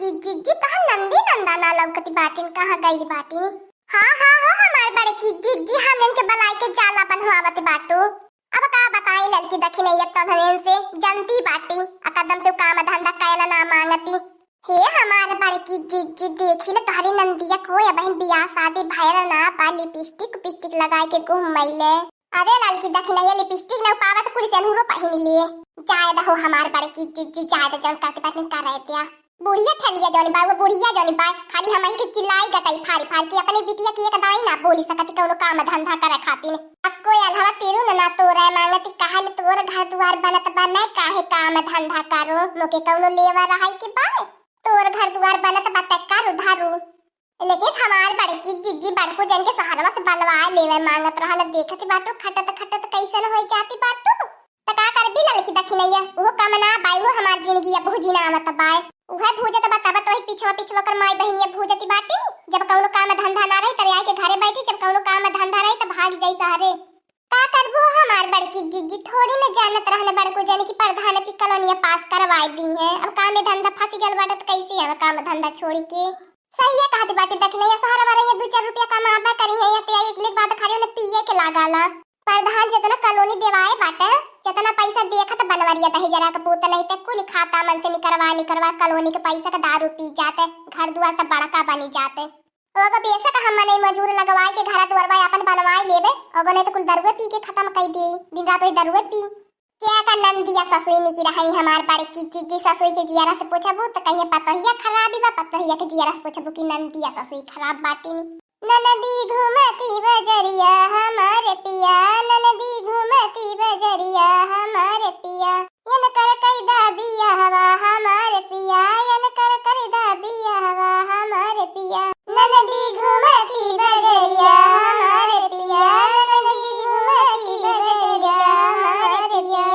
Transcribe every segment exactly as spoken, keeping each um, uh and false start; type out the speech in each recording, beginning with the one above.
कि जिज्जी तोहर नंदी नंदा ना लौकती बाटिन, कहाँ गइल बाटिन? हाँ, हाँ, हो हमार बड़की जिज्जी, हम इनके बलाई के जाला बनवावत बाटू। अब का बताई ललकी दखिनैया तोहन से, जनती बाटी, आ कदम से काम धंधा कैला ना मांगती। हे हमार बड़की जिज्जी, देखी ले तोहरी नंदिया को, अबहिन बियाह शादी भयल ना बा, लिपस्टिक उपिस्टिक लगाए के घूमैले। अरे ललकी दखिनैया, लिपस्टिक ना पावत, कुल सेनुरो पहिन लिए। जाए दहो हमार बड़की जिज्जी, जाए द, जौन करते बाटिन करे द्या। बुढ़िया ठेलिया जौन बा, वो बुढ़िया जौन बा, खाली हमही के चिल्लाई गटई फारी फारी के, अपने बिटिया के एक दाई ना बोली सकती कौनो काम धंधा करे खातिर। अब कोई अल्हवा तेरू न ना तोरे मांगती, कहल तोर घर दुआर बनत बा, नहीं काहे काम धंधा करो, मोके कौनो लेवा रहाई के बा? तोर घर दुआर बनत बा त करू धरू। लेकिन हमार बड़की जिज्जी बड़कू जन के सहरवा से बलवा लेवे मांगत रहल, देखत बाटू खटत खटत कैसन हो जाती बाटू। त का करबी ललकी दखिनैया, उहो कम ना बाय, उहो हमार जिंदगी अब जीना आवत बाय। उहे भूजत बा तब तोही पिछवा पिछवा कर माई बहिनिया भूजती बाटी। जब कौनो काम धंधा ना रही तब आके घरे बैठी, जब कौनो काम धंधा रही तब भाग जाई सहरे। का करबू हमार बड़की जिज्जी, थोड़ी न जानत रहन बड़कू जन की प्रधान की कॉलोनिया पास करवाई दी है। अब काम धंधा फंस गल बाटे त कैसे अब काम धंधा छोड़ी के? सहिए कहत बाटी दखिनैया, सहरवा रहिए, दू चार रुपया कमाबा करिहे, या ते एक लेक बाद खाली उन्हें पिए के लागाला। प्रधान जितना कॉलोनी देवाए बाटे, जितना पैसा देखत बनवरिया दही जरा के पूत नहीं ते कुल खाता मन से निकरवा निकरवा कॉलोनी के पैसा के दारू पी जाते, घर दुआर त बड़का बनी जाते। ओगो बेशक हम मनई मजूर लगवाए के घर दुआरवा अपन बनवाए लेबे, ओगो नहीं तो कुल दरुए पी के खत्म कर दे, दिन रात वही दरुए पी। क्या का नंदिया ससुई निकी रही हमार बड़की जिज्जी, ससुई के जियरा से पूछबू त कहिए पतोहिया खराबी बा, पतोहिया के जियरा से पूछबू कि नंदिया ससुई खराब बाटी नी। ननदी घूमती बजरिया हमारे पिया, ननदी घूमती बजरिया हमारे पिया, यनकर कैदा बियाहवा हमारे पिया, यनकर कैदा बियाहवा हमारे पिया। ननदी घूमती बजरिया हमारे पिया, ननदी घूमती बजरिया हमारे पिया।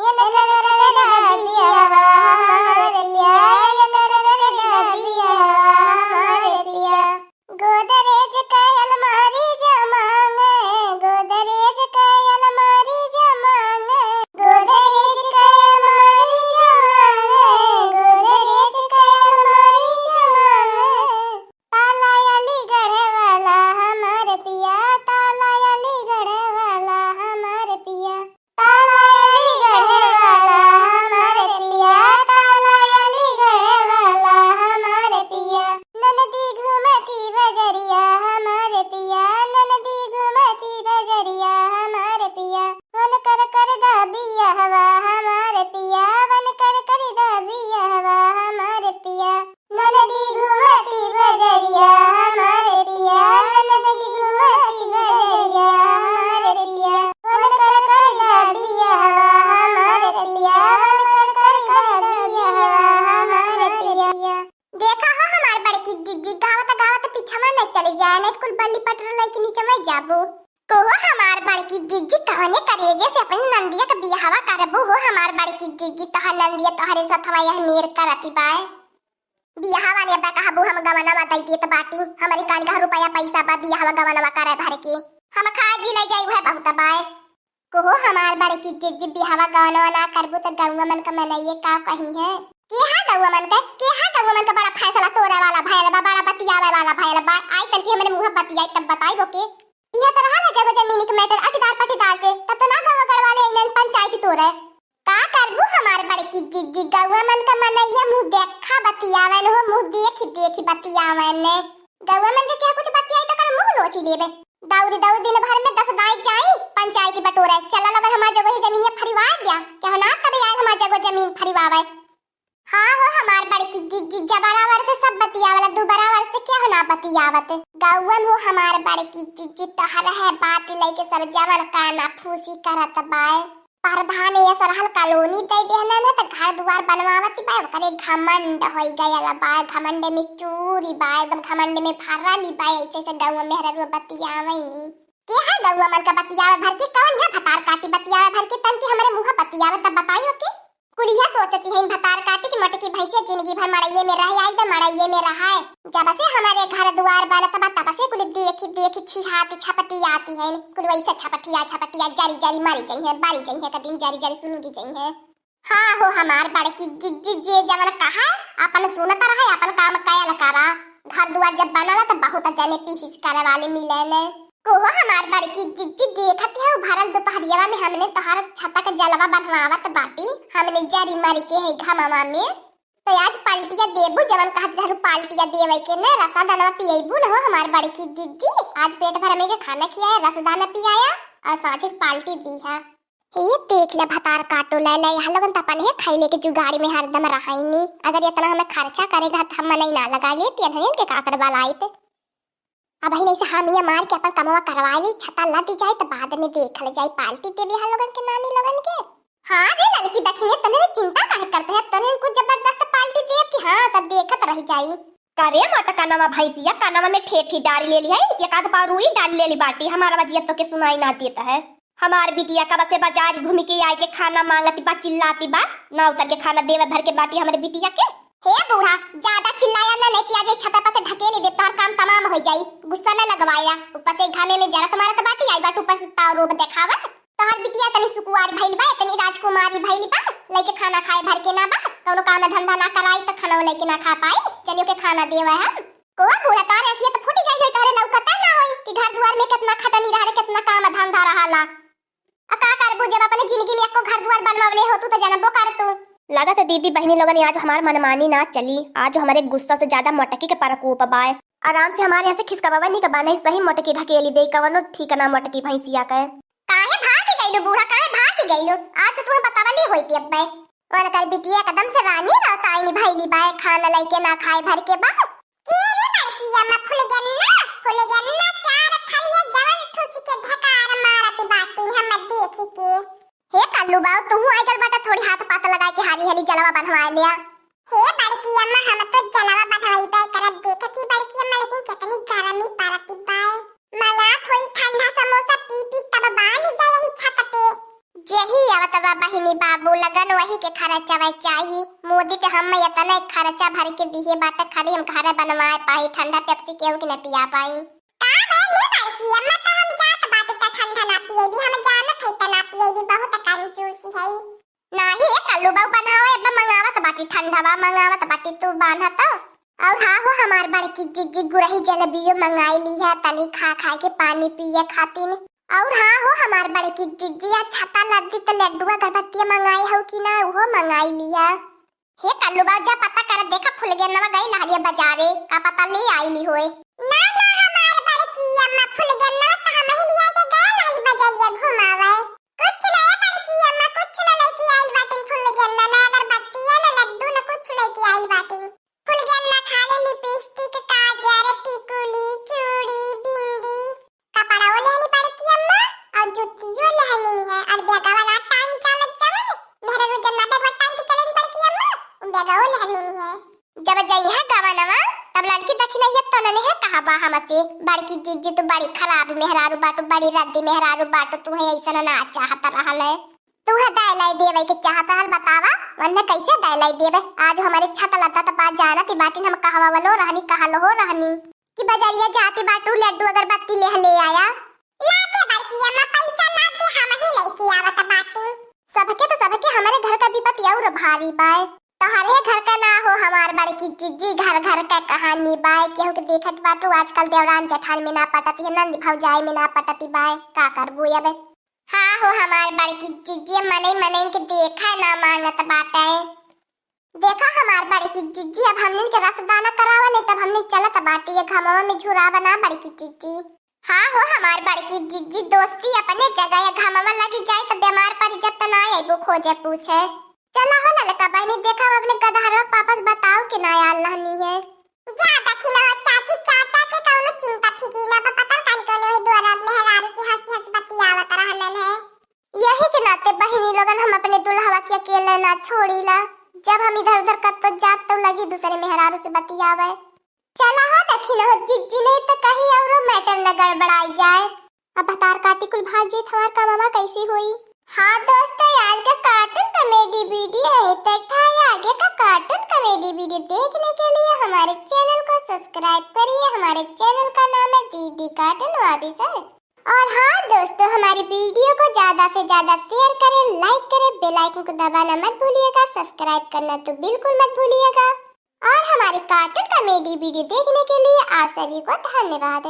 यनकर कैदा बियाहवा हमारे पिया, यनकर कैदा बियाहवा हमारे पिया। गोदरेज के अलमारी जो मांगे, गोदरेज के अलमारी जो मांगे, गोदरेज के अलमारी जो मांगे, गोदरेज के अलमारी जो मांगे। ताला अलीगढ़ वाला हमार पिया, ताला अलीगढ़ वाला हमार पिया। ताला अलीगढ़ वाला हमार पिया, ताला अलीगढ़ वाला हमार पिया। ननदी घूमती बजरिया हमार पिया, ननदी घूमती बजरिया हमार पिया। वनकर कर दा बियाहवा हमार पिया, वनकर कर दा बियाहवा हमार पिया। ननदी घूमती बजरिया हमारे पिया, ननदी घूमती बजरिया हमारे पिया। वनकर कर दा बियाहवा हमारे पिया, वनकर कर दा बियाहवा हमारे पिया। देखा हो हमार बड़की जिज्जी, गावत गावत पिछवा न चली जाए, नहीं तो कुल बल्ली पटरा लइके नीचे में जाबू। को हो हमार बड़की जिज्जी, कवने करेजे से अपनी नंदिया के बियाहवा करबू हो हमार बड़की जिज्जी, तोहार नंदिया तोहरे सथवा यह मेर करती बाय। बियाहवा ने बा कहबू हम गवनवा दई देत बाटी, हमरी कान का रुपया पैसा बा बियाहवा गवनवा करे भर के, हम खा जी ले जाई उहे बहुत बाय। को हो हमार बड़की जिज्जी, बियाहवा गवनवा ना करबू त गौवा मन का मनइये का कही है? के है गौवा मन का, के है गौवा मन का बड़ा फैसला तोड़े वाला भयल बा, बड़ा बतियावे वाला भयल बा? आई तनकी हमरे मुँह बतियाई तब बताई बोके। इहे तो रहा ना जगह जमीन के मैटर अटीदार पटीदार से, तब तो ना गौवा गढ़वाले इनन पंचायत तोड़े। का करबू हमार बड़की जिज्जी, गौवा मन का मनइया मुँह देखा बतियावन हो, मुँह देखी देखी बतियावन। गौवा मन के क्या कुछ बतियाई तो कर मुँह नोची लेबे। दौड़ी दौड़ी दिन भर में दस दाई जाई पंचायत बटोरे। चला लगन हमार जगह ही जमीनिया फरिवा द्या, क्या हो ना तब आए हमार जगह जमीन फरिवावे। हाँ हो हमार बड़की जिज्जी, जबरावर से सब बतियावला, दुबरावर से केहू ना बतियावत। गौवन हो हमार बड़की जिज्जी, तोहर है बात लइके सब जवन काना फूसी करत बाय। प्रधान ये सरहल कॉलोनी दे देहनन है त घर दुआर बनवावत बाय, ओकरे घमंड होई गयल बाय, घमंड में चूरी बाय, एकदम घमंड में भरल बाय, ऐसे से गौवा मेहररुआ बतियावैनी। के है गौवा मन का बतियावे भर के, कौन है भतार काटी बतियावे भर के, तन के हमरे मुँह बतियावे तब बताई ओके। कुलिया सोचती है भतार काटी की मोटकी भैंसिया जिंदगी भर मड़ैये में रह आई बे, मड़ैये में रहाए। जब से हमारे घर दुआर बनत बा तब से कुल देखी देखी छिहाती छपटी आती है, कुल वैसे छपटिया छपटिया जरी जरी मरी जइहैं, बारी जइहैं, का दिन जरी जरी सुनुगी जइहैं। हाँ हो हमार बड़की जिज्जी, जे जवन कहा अपन सुनत रहा, अपन काम कयल करा। घर दुआर जब बनाला त बहुत जने पीहिस करे वाले मिले ने। कोहो हमार बड़की जिज्जी, देखत है भरल दुपहरिया में हमने तोहार छता के जलवा बनवावत बाटी, हमने जरी मरी के है घमवा में। तो आज पाल्टिया देबू, जवन कहत रहलू पाल्टिया देवे के ने, रसा दनवा पियबू न हो हमार बड़की जिज्जी। आज पेट भर में के खाना खियाया, रस दाना पियाया और साँझे के पाल्टी दी है। ये देख ले भतार काटो ले ले, यहाँ लोगन त अपन है खैले के जुगाड़ी में हरदम रहाइनी। अगर इतना हमें खर्चा करेगा त हम मनई ना लगा लेती, अनहन के काकड़ बलाइत। अब ही नहीं से हम ये मार के अपन कमवा करवा ली, छता लद जाए त बाद में देख ले जाए, पाल्टी देवी यहाँ लोगन के, नानी लोगन के। हाँ रे लड़की दखिने, तने चिंता काहे करते है, तने कुछ जबरदस्त पाल्टी देव कि हाँ, सब देखत रह जाई। करे मोटा कनवा भैंसिया, कनवा में ठेठी डारी ले ली है, एक आध पाव रुई डारी ले ली बाटी, हमार आवाजिया तो के सुनाई ना देता है। हमार बिटिया कब से बाजार घूम के आई के खाना मांगती बा, चिल्लाती बा, ना उतर के खाना देवे भर के बाटी हमरे बिटिया के। हे बूढ़ा, ज्यादा चिल्लाया ना, नहीं तो आज ये छता पर से ढकेली दे, तोहर काम तमाम हो जाई। गुस्सा ना लगवाया, ऊपर से घामे में जरत मारत बाटी, आई बाटू ऊपर से ताव रोब देखावा। तोहर बिटिया तनी सुकुवार भइल बा, तनी राजकुमारी भइल बा, लइके खाना खाए भर के ना बा, कौनो काम धंधा ना कराई त खाना लइके ना खा पाई, चलियो के खाना देवे हम। कोवा बूढ़ा, तोहरे अखिया त फूटी गई होई, तोहरे लौकता ना होई कि घर दुआर में कितना खटनी रहले, कितना काम धंधा रहला। आ का करबू, जब अपने जिंदगी में एको घर दुआर बनवले हो तू, त जनबो कर तू। लागत है दीदी बहिनी लोगन, आज हमार मनमानी ना चली, आज हमारे गुस्सा से ज्यादा मोटकी के प्रकोप बाय। आराम से हमारे यहाँ से खिसकबा नहीं कबा, नहीं सही मोटकी ढकेली दे, कवनो ठीक ना मोटकी भैंसिया के। काहे भाग गइलू बूढ़ा, काहे भाग गइलू? आज तो तुम्हें बतावली होई थी अब्बे। उनकर बिटिया एकदम से रानी रहता आई निभाईली बाय, खाना लइके ना खाए भर के बा। के रे बड़की अम्मा, फुलगेन्ना, फुलगेन्ना चार थरिया जवन ठुस के ढकार मारत बाटिन हम देखी के। हे कल्लू बाऊ, तुहू आइगल बाटा, थोड़ी हाथ पात लगाए के हाली हाली जलवा बनवा लिया। हे बड़की अम्मा, हम तो जलवा बनवाई बे करत देखत ही बड़की अम्मा, लेकिन कितनी गर्मी पड़त बाय। मंगात होई ठंडा समोसा पी पी तब बानी जाए ही छत पे। जेही आवत बा बहिनी बाबू, लगन वही के खर्चा वह चाही। मोदी के हम इतना खर्चा भर के दिए बाटे, खाली हम घरे बनवाए पाई, ठंडा पेप्सी केहू के न पिया पाई। का भइल हे बड़की अम्मा, तो हम जात बाटी त ठंडा ना पिएबी, हम जानत हई त ना पिएबी, बहुत कंजूसी हई। नाही ए कल्लू बाऊ बनावे, अब मंगावत बाटी ठंडवा, मंगावत बाटी तू बांधा तो। और हाँ हो हमार बड़की जिज्जी गुरही जलेबियो मंगाई ली है, तनी खा खा के पानी पिए खातिन। और हाँ हो हमार बड़की जिज्जी आज छता लद्दी त लड्डू अगरबत्तिया मंगाई हो कि ना, उहो मंगाई ली है। हे कल्लू बाऊ जा पता कर देखा फुलगेनवा गई लहलिया बाजारे, का पता ले आई ली होए। ना ना हमार बड़की अम्मा फुलगेनवा त हम ही लिया के गए लहली बजरिया घुमावे। कुछ ना ए बड़की अम्मा, कुछ ना लेके आई बाटिन फुलगेना, ना अगरबत्तिया, ना लड्डू, ना कुछ लेके आई बाटिन। फुलगेना खाली लिपस्टिक, काजर, टिकुली, चूड़ी, बिंदी, कपड़ाओ लेहनी बड़की अम्मा, और जुतियो लेहनी है, और बैगवा ना टांगी चालत जवन, मेहरारू जन्ना बैगवा टांग के चलेन बड़की अम्मा, उ बैगवा लेहनी है। जब जइहा गवनवा, तब लड़की दखिनैया तोनने है कहा बा हमसे, बड़की जिज्जी तू बड़ी खराब मेहरारू बाटू, बड़ी रद्दी मेहरारू बाटू, तू है ऐसा ना चाहत रहल है। तू है दाय लाई देवे के चाहत रहल, बतावा, वन्ने कैसे दाय लाई देवे? आज हमारे छत लता त बात जानत ही बाटिन, हम कहवा वालो रहनी, कहा लो हो रहनी कि बजरिया जाती बाटू, लड्डू अगरबत्ती ले ले आया। लाते बड़की अम्मा, पैसा लाते हम ही लेके आवत बाटी। सबके तो सबके, हमारे घर का विपत और भारी बाय। तोहरे घर का ना हो हमार बड़की जिज्जी, घर घर का कहानी बाय। केहू के देखत बाटू आजकल देवरान जेठान में ना पटत है, नंद भौजाई में ना पटत बाय, का करबू अब? हाँ हो हमार बड़की जिज्जी, मनई मनई के देखा ना मांगत बाटे। देखा हमार बड़की जिज्जी, अब हमनिन के रसदाना करावा नहीं, तब हमनिन चलत बाटी, ये घमवा में झुरावा ना बड़की जिज्जी। हाँ हो हमार बड़की जिज्जी, दोस्ती अपने जगह, ये घमवा लगी जाए त बीमार पड़ी जब त ना अइबू खोजे पूछे। चला हो ललका बहिनी, देखा अपने गदहरवा पापस बताओ कि ना आल रहनी है। जा दखिनवा चाची, चाचा के कौनो चिंता फिकिर ना बा, पता न कानी कौने वही दुआरा मेहरारू से हंसी हंस बतियावत रहलन है। यही के नाते बहिनी लोगन हम अपने दुल्हवा के अकेले ना छोड़ीला। जब हम इधर उधर कत्तो जाब तो लगी दूसरे मेहरारू से बतियावे। चला हो दखिनवा जिज्जी, नहीं तो कहीं औरो matter न गड़बड़ाई जाए। अब भतार काटी कुल भाग जाई, हमार कमवा कैसी होई? हाँ दोस्तों, आज का cartoon comedy video यहीं तक था। आगे का cartoon comedy video देखने के लिए हमारे channel को subscribe करिए। हमारे channel का नाम है दीदी Cartoon Officer। और हाँ दोस्तों, हमारी video को ज्यादा से ज्यादा share करें, like करें, bell icon को दबाना मत भूलिएगा, subscribe करना तो बिल्कुल मत भूलिएगा। और कार्टून कॉमेडी वीडियो देखने के लिए आप सभी को धन्यवाद।